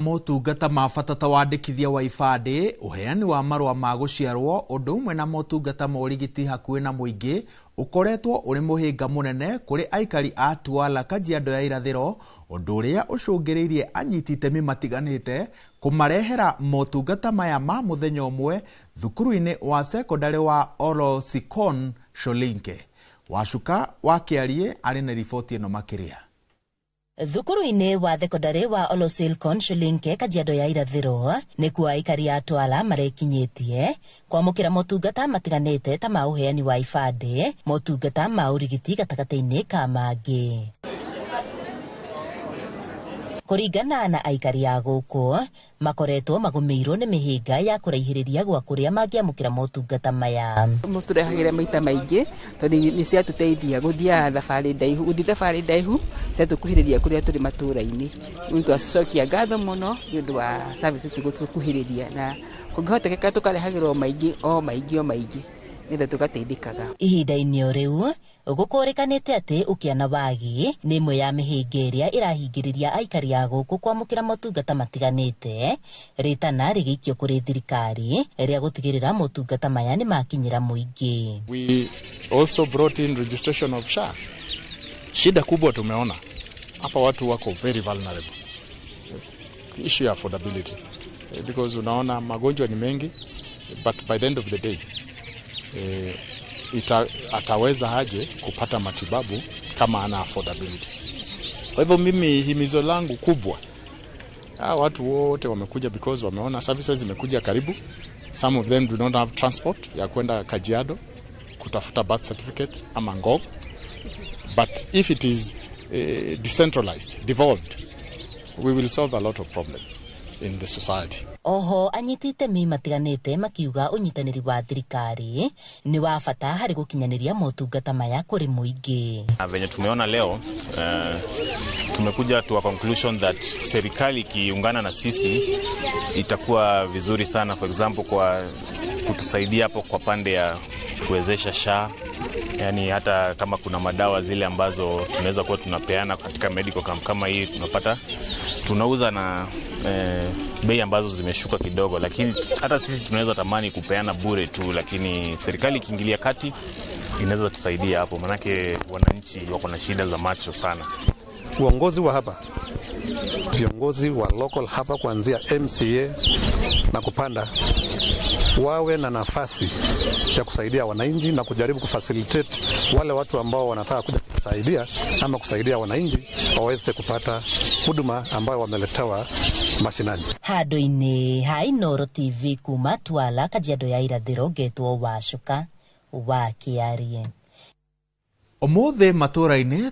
Motungata ma bata ta wandĩkithia wa ibandĩ, ũheani wa marũa ma gũciarwo, ũndũ ũmwe na motungata ma ũrigiti hakuhĩ na mũingĩ ũkoretwo ũrĩ mũhĩnga mũnene kũrĩ aikari a Twala Kajiado ya irathĩro, ũndũ ũrĩa ũcũngĩrĩirie anyiti itemi matiganĩte kũmarehera motungata maya ma mũthenya ũmwe thukuru-inĩ wa cekondarĩ wa Olosikon Sholinke. Wacuka wa Kĩariĩ arĩ na riboti ĩno makĩria. Thukuru-inĩ wa thekondarĩ wa Olosilkon Sholinke Kajiado ya irathĩro nĩkuo aikari a Twala marekinyĩtie kwamũkĩra motungata matiganĩte ta ma ũheani wa ibandĩ, motungata ma ũrigiti gatagatĩ-inĩ ka mangĩ. Kũringana na aikari a gũkũ, makoretwo magũmĩirwo nĩ mĩhĩnga ya kũraihĩrĩria gwa kũrĩa mangĩamũkĩra motungata maya. Mũtũrehagĩra maita maingĩ tondũ nĩ ciatũteithia gũthiaga thabarĩ ndaihu, gũthiĩ thabarĩ ndaihu ciatũkuhĩrĩria kũrĩa tũrĩ matũra-inĩ. Rĩu twacokia ngatho mũno nĩ ũndũ wa services gũtũkuhĩrĩria na kũngĩhotekeka tũkarehagĩrwo maingĩ o maingĩ o maingĩ nĩgetha tũgateithĩkaga. Ihinda-inĩ o rĩu gũkũrĩkanĩte atĩ ũkĩa na wagi nĩ ĩmwe ya mĩhĩnga ĩrĩa ĩrahingĩrĩria aikari a gũkũ kwamũkĩra motungata matiganĩte, rĩtana rĩgĩikio kũrĩ thirikari rĩa gũtigĩrĩra motungata maya nĩ makinyĩra mũingĩ. We also brought in registration of SHA. Shida kubwa tumeona hapa, watu wako very vulnerable. Issue ya affordability, because unaona magonjwa ni mengi, but by the end of the day ataweza aje kupata matibabu kama ana affordability? Kwa hivyo mimi himizo langu kubwa, hawa watu wote wamekuja because wameona services zimekuja karibu. Some of them do not have transport ya kwenda Kajiado kutafuta birth certificate ama Ngong. But if it is decentralized, devolved, we will solve a lot of problems in the society. Oho anyiti itemi matiganĩte makiuga ũnyitanĩri wa thirikari nĩ wa bata harĩ gũkinyanĩria motungata maya kũrĩ mũingĩ. Venye tumeona leo, tumekuja to a conclusion that serikali ikiungana na sisi itakuwa vizuri sana, for example kwa kutusaidia hapo kwa pande ya kuwezesha SHA, yani hata kama kuna madawa zile ambazo tunaweza kuwa tunapeana katika medical camp kama hii, tunapata tunauza na bei ambazo zimeshuka kidogo, lakini hata sisi tunaweza tamani kupeana bure tu, lakini serikali ikiingilia kati inaweza tusaidia hapo, manake wananchi wako na shida za macho sana. Uongozi wa hapa, viongozi wa local hapa kuanzia MCA na kupanda, wawe na nafasi ya kusaidia wananchi na kujaribu kufacilitate wale watu ambao wanataka kuja kusaidia ama kusaidia wananchi waweze kupata huduma ambayo wameletewa mashinani. Handũ-inĩ ha Inooro TV kuma Twala Kajiado ya irathĩro ngetwo Wacuka wa Kĩarie. Ũmũthĩ matũũra-inĩ.